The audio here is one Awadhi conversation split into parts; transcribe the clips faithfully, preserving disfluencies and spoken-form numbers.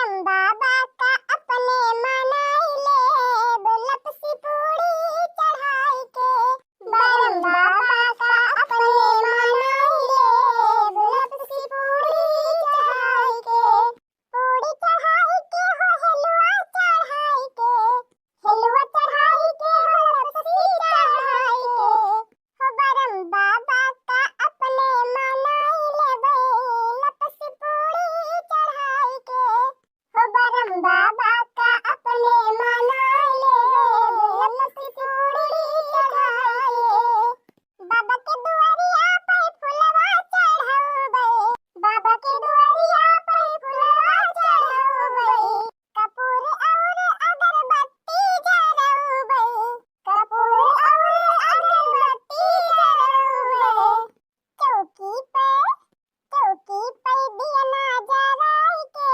बाबा का अपने मनाई लेब, लपसी पूड़ी चढ़ाई के। बरम बाबा का अपने मनाई लेब, लपसी पूड़ी चढ़ाई के। पूड़ी चढ़ाई के हो, हलवा चढ़ाई के, हलवा चढ़ाई के हो, लपसी चढ़ाई के। हो बरम बाबा का अपने मनाई लेबे, लपसी पूड़ी चढ़ाई के। हो बरम बाबा का अपने मनाई लेबे, लपसी पूड़ी चढ़ाई के। बाबा के दुआरिया पे फुलवा चढ़ाउबे, बाबा के दुआरिया पे फुलवा चढ़ाउबे। कपूर और अगरबत्ती जरउबे, कपूर और अगरबत्ती जरउबे। चौकी पे, चौकी पे दिया ना जराई के,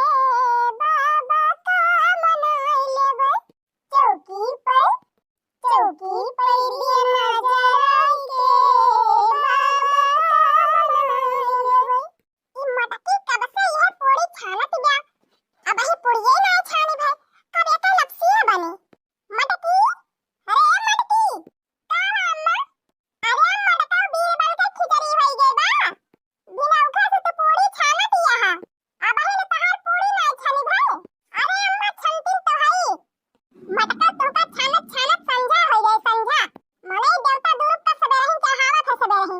बाबा का मनाई लेबे। चौकी पे, चौकी पे दिया ना जराई के, बाबा का मनाई लेबे। ई मटकी कब से यह पूड़ी छानत बा, अबही पूड़िये ना छानी भई, कब एकर लपसिया बनी? मटकी, अरे ए मटकी, का बा अम्मा? अरे मटका बीरबल के खिचड़ी होई गई बा, बिना उठा से तू पूड़ी छानत यहाँ, अबही ले तहार पूड़ी ना छानी भई। अरे अम्मा छनतीन तो हई, मटका तोहका छानत छानत संझा होई गई, संझा। मनई देवता दुरुग का सबेरही चढ़ावत है सबेरही।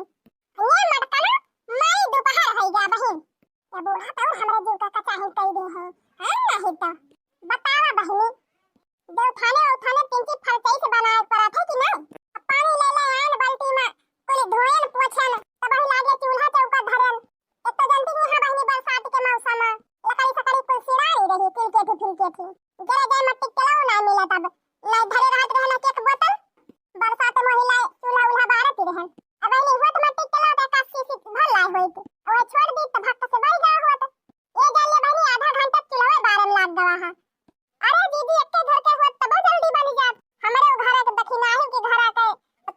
ये मटका ना माई दोपहर होई गया बहिन। ये बूढ़ा तो हमरे जीव का कचाही कई दे है। हाँ नहीं तो। बतावा बहिनी। देवथाने उठाने पिंकी फरचई से बनाए पड़त है कि नहीं? अब पानी ले ले आन बाल्टी में, कुल धोएन पोछेन, तब वही लागे चूल्हा चौका धरेन। एक तो जनती नहीं है बहिनी बरसात के मौसम में, लकड़ी सकड़ी कुल सिरानी रही, किल के थी, फिर के थी। जरा जाए मट्टी के लाओ ना मिला तब, नहीं धरे रहत रहे ना के एक बोतल, बरसात में ही लाए चूल्हा उल्हा बारत ही रहन। अब नहीं हुआ तो मट्टी के लाओ तो एकाध शीशी भर लाए होई थी, और छोड़ दी तो भक्क से बढ़ गया हुआ तो। ये जान ले बहिनी आधा घंटा चूल्हा बारे में लाग गवा है। अरे दीदी, एक्के घर के होत तबो जल्दी बनी जात। हमरे उ घरा के दखिनाही के घरा के,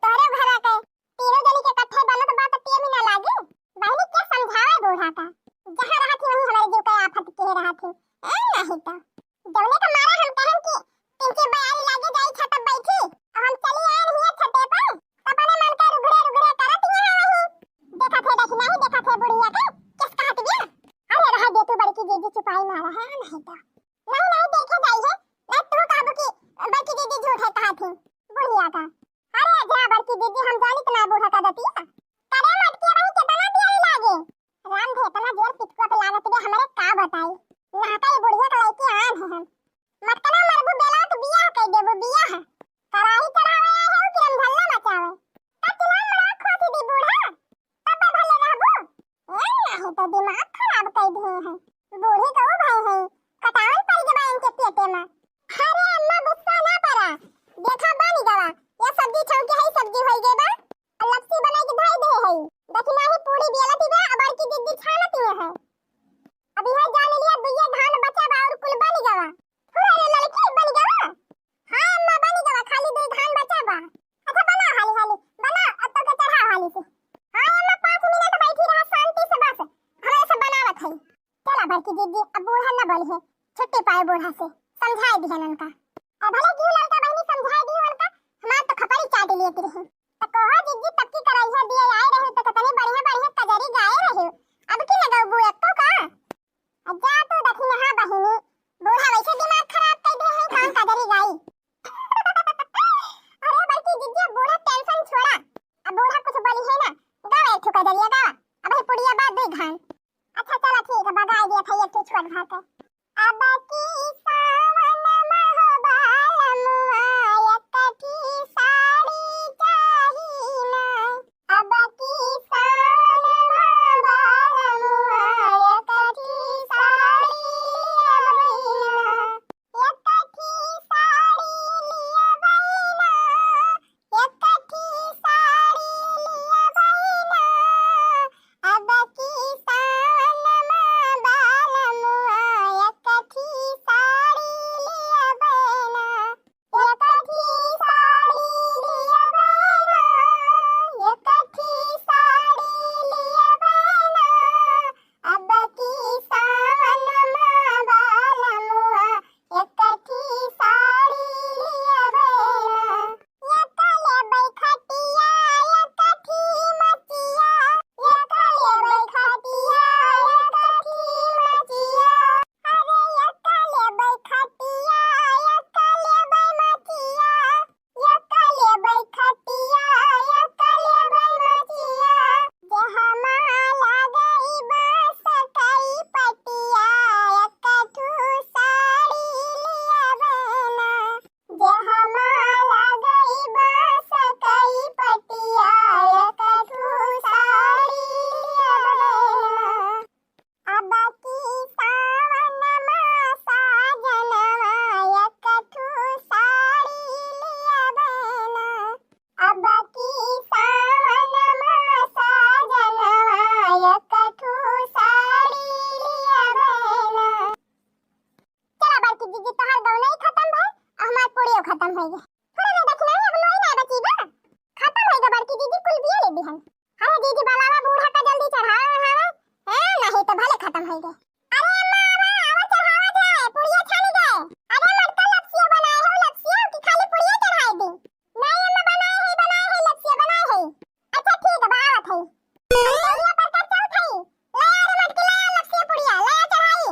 तोहरे उ घरा के, तीनों जनी के इकट्ठे बनत बा त टेम ना लागी। बहिनी के समझावे बूढ़ा का, जहाँ रहत ही वहीं हमरे जीव के आफत के रहत ही। ए नहीं तो। जौने के मारे हम कहन कि पिंकी बयारी लागे जाई छत पे बैठी, और हम चली आए नहीं छते पर, त अपने मन के रुघरे रुघरे करत ही है वहीं। देखत है दखिनाही, देखत है बुढ़िया के, किस कहत बिया? अरे रहा दे तू बड़की दीदी, चुपाई मारा है, नहीं तो। नहीं, नहीं, देखे जाई है। नहीं, तू कहबू कि बड़की दीदी झूठ है कहा थी, बुढ़िया का। अरे जा बड़की दीदी, हम जानित ना बूढ़ा का दतिया। करे मटकिया बही कितना देर लागे। राम धे इतना जोर पिटुआ पे लागत बे, हमरे का बताई। लहका ये बुढ़िया के लइके आन है हम। मटकना मरबू बेला के बियाह कई देबू, बियाह। कराही चढ़ावे आए है कि रमझल्ला मचावे। का चुल्हा मड़ा खोसी दी बूढ़ा? तब भले रहबू। ए, नाही तो दिमाग खराब कई दिए हैं। बूढ़ी गऊ भई हैं, कटावन पड़ गवा इनके पेटे में। अरे अम्मा गुस्सा ना पड़ा, देखा बन गवा, ये सब्जी छौंकी है, सब्जी होई गई बा। और लपसी बनाई के धई दे है, देखी नाही पूरी बेलती बा, अब बड़की दीदी छानती है। अभी है जान लिया, दुइये धान बचा बा और कुल बन गवा। पूरा रे लड़की बन गवा। हाँ अम्मा, बनी गवा, खाली दुई धान बचा बा। अच्छा, बनाओ हाली हाली, बनाओ, अब तो के चढ़ाओ हाली से। हाँ अम्मा, पाँच मिनट बैठी रहा शांति से, बस हमरे सब बनावत है। चला बड़की दीदी, अब बूढ़ा न बोली है, छुट्टी पाए बूढ़ा से, समझाए दिहन उनका। अब भले क्यों लड़का बहनी समझाए दी उनका, हमार तो खपड़ी चाट लेती रही। तो कहो दीदी, तब की कराई है दिए आए रहे तो कितनी बढ़िया बढ़िया कजरी गाए रहे, अब की न गऊ एको का? जा तू दखिनहा बहिनी, बूढ़ा वैसे दिमाग खराब कर दे है, कौन कजरी गाई? अरे बड़की जिज्जी, बूढ़ा tension छोड़ा, अब बूढ़ा कुछ बोली है ना, गावा एक ठो कजरिया गावा, अब ही पुड़िया बाद दुई घान। अच्छा चला ठीक है, बगाई दिया था एक ठो छोट भात। अब की सावन महबालमुआ एक ठी साड़ी चाही ना। अब की साल मा बालमुआ एकठी साड़ी लियबैना, एकठी साड़ी लियबैना, एकठी साड़ी लियबैना। अब की साल मा बालमुआ एकठी साड़ी होइगे। अरे रे, दखिनही अब लोई ना बची बा। खतम होइगे, बड़की दीदी कुल बिया ले दिहन। अरे दीदी, बलावा बूढ़ा का, जल्दी चढ़ावा ओढ़ावा। ए, नहीं तो भले खतम होइगे। अरे अम्मा, आवा, आवा, चढ़ावा जाए, पुड़िया छानी गए। अरे मटका लपसिया बनाए हो, लपसिया कि खाली पुड़िया चढ़ाए दी? नहीं अम्मा, बनाए है, बनाए है, लपसिया बनाए है। अच्छा ठीक है, बा, आवत है। चौरिया पर का चल थई। ले आ रे मटकी, ले आ लपसिया पुड़िया, ले आ चढ़ाई।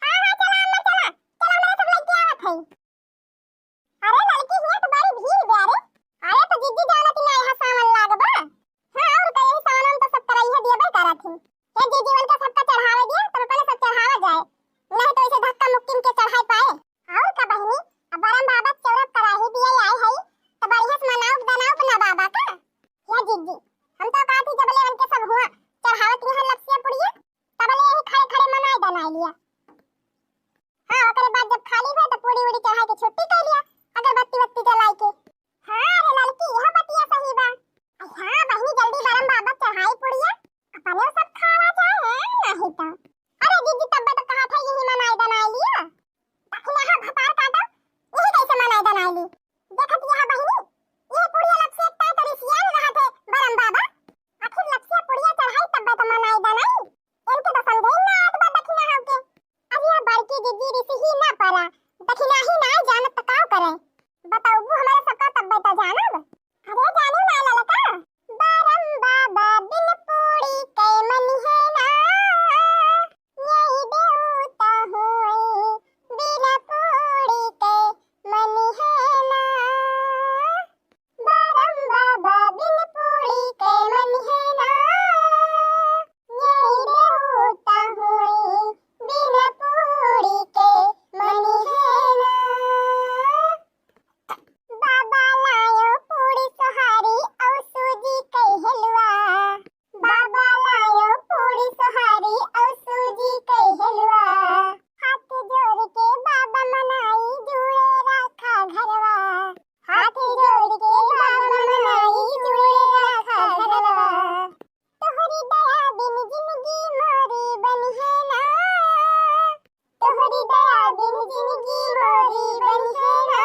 हाँ, हाँ, चला अम्मा, चला। चला, हमरे सब लेके आवत है। अरे लड़की, हियाँ तो बड़ी भीड़ बा रे। अरे तो जीजी जानत ही ना, यहाँ सावन लाग बा। हाँ, और का, यही सावन में तो सब करइहे दिए बे करत ही। हे जीजी, उनका सबका चढ़ावे दिया, तब अपने सब चढ़ावा जाए, नहीं तो इसे धक्का मुक्की के चढ़ाए पाए। और का बहिनी, अब बरम बाबा चौरब कराही दिए आए है, तो बढ़िया से मनाउब दनाउब ना बाबा का। हे जीजी, हम तो कहत ही जबले उनके सब हुआ चढ़ावत रही लपसिया पुड़िया, तबले यही खड़े खड़े मनाए दनाए लिया। हाँ, ओकरे बाद जब खाली हुए तो पूड़ी उड़ी चढ़ा के छुट्टी कर लिया, अगरबत्ती बत्ती जलाई के। हाँ रे लड़की, यह बतिया सही बा। अरे हाँ बहिनी, जल्दी बरम बाबा चढ़ाई पुड़िया, अपने सब खावा जाए, नहीं तो। अरे जीजी, तब तो कहा था यही मनाए दनाए लिया। दखिनहा भतार काटा, यही कैसे मनाए दनाए ली? देखत यह बहिनी, यह पुड़िया लपसिया एक ताई तरी सियान रहा थे बरम बाबा। आखिर लपसिया पुड़िया चढ़ाई तब तो मनाए दनाई। इनके तो समझे ही ना आवत बा दखिनहा के। अब यह बड़की दीदी रिसही ना परा, दखिनही ना जानत त का करे? बताउबू हमरे सबका तब्बे त जानब। अरे जानू ना ललका, बरम बाबा बिन पूड़ी के मनिहे ना, यही देवता होई बिन पूड़ी के मनिहे ना। बरम बाबा बिन पूड़ी के मनिहे ना, यही देवता होई बिन पूड़ी के मनिहे ना। बाबा लायो पूड़ी सोहारी और सूजी के हलवा। बाबा लायो पूड़ी सोहारी और सूजी के हलवा। हाथ जोड़ के बाबा मनाई जुड़े रखा घरवा। हाथ जोड़ के बाबा मनाई जुड़े रखा घरवा। तोहरी दया बिन जिंदगी मोरी बनिहे ना। तोहरी दया बिन जिंदगी मोरी बनिहे ना।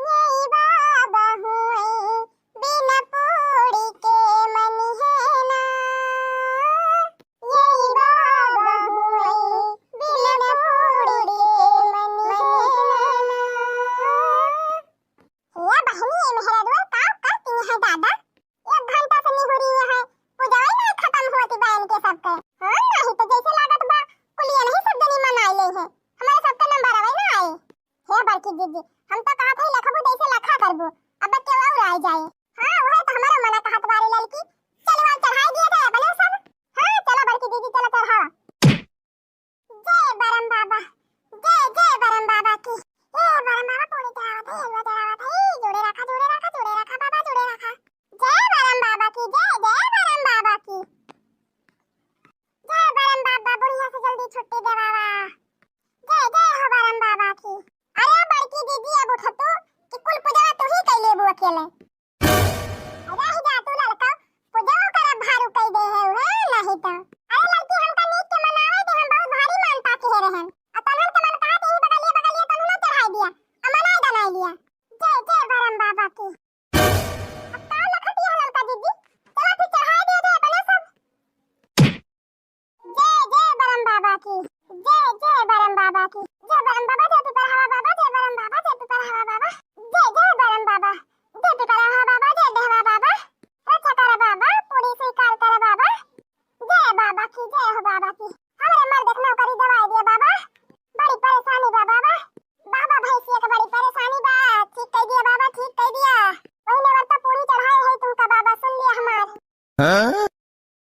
यही बाबा हुई बिन पूड़ी के मनिहे ना। यही बाबा हुई बिन पूड़ी के मनिहे ना। हे बहिनी, ए मेहररुआ का करती है दादा? एक घंटा से निहुरी है, पूजवा ही नहीं खतम होती बा इनके सबके। हाँ, नहीं तो जैसे लागत बा, कुलिया नहीं सब जनी मनाई ले है, हमारे सबका नंबर आवे ना आए। हे बड़की दीदी, हम तो कहत है लखबू जैसे लखा करबू, अब के और आए जाए। हाँ, वह तो हमारा मना कहत बारे ललकी, चलो आज चढ़ाई दिए थे अपने सब। हाँ, चलो बड़की दीदी, चलो चढ़ावा। जय बरम बाबा, जय जय बरम बाबा की। हे बरम बाबा, पूरी चढ़ावत है, हलवा चढ़ावत है, जुड़े रखा, जुड़े रखा, जुड़े रखा बाबा, जुड़े रखा। जय बरम बाबा की, जय जय बरम बाबा की। जय बरम बाबा, बुढ़िया से जल्दी छुट्टी देवावा। जय जय हो बरम बाबा की। अरे बड़की दीदी, अब उठ तू कि कुल पूजवा तू ही कई लेबू अकेले। रह जा तू ललका, पूजो करब भारू कई दे है उहे, नहीं तो। अरे ललकी, हमका नीक के मनावे दे, हम बहुत भारी मानता के रहन। आ तनहन के मन कहा के ही बगलिया बगलिया तनहन चढ़ाई दिया, आ मनाई दनाई लिया। जय जय बरम बाबा की। अब का लखत यह ललका दीदी, चला फिर चढ़ाई दे दे अपने सब। जय जय बरम बाबा की, जय जय बरम बाबा।